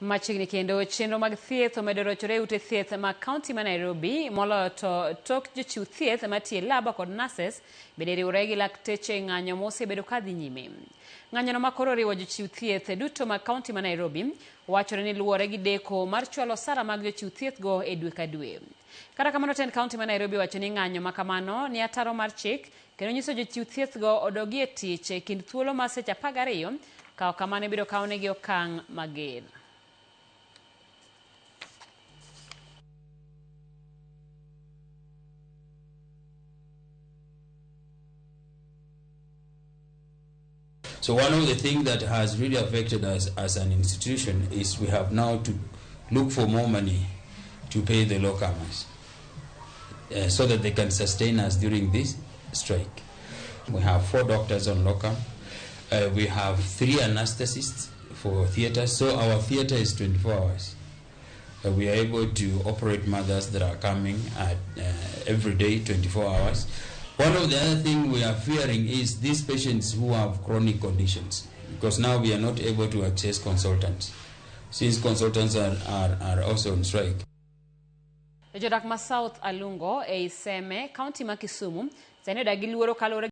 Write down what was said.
Machiegni kendo chenro mag thieth omedo rochore e ute thieth mag kaunti ma Nairobi moloyo to tok jochiw thieth matiyo e lab kod nurses bende riwore gi lakteche e ng'anyo mosebedo kadhi nyime. Ng'anyono ma koro oriwo jochiw thieth duto mag kaunti ma Nairobi wachore ni luwore gi deko mar chwalo osara mag jochiw thieth go e dwe ka dwe. Kata kamano tend kaunti ma Nairobi owacho ni ng'anyo ma kamano ni ataro mar chik kendo nyiso jochiw thieth go odogi e tich e kind thuolo mar seche 12 ka ok kamano ibiro kawnegi okang' mager. So one of the things that has really affected us as an institution is we have now to look for more money to pay the locumers so that they can sustain us during this strike. We have 4 doctors on locum. We have 3 anesthetists for theater, so our theater is 24 hours. We are able to operate mothers that are coming at every day, 24 hours. One of the other things we are fearing is these patients who have chronic conditions, because now we are not able to access consultants, since consultants are also on strike. Jodak ma South Alungo ei Seme, kaunti ma Kisumu, sani odak gi luoro kaluwore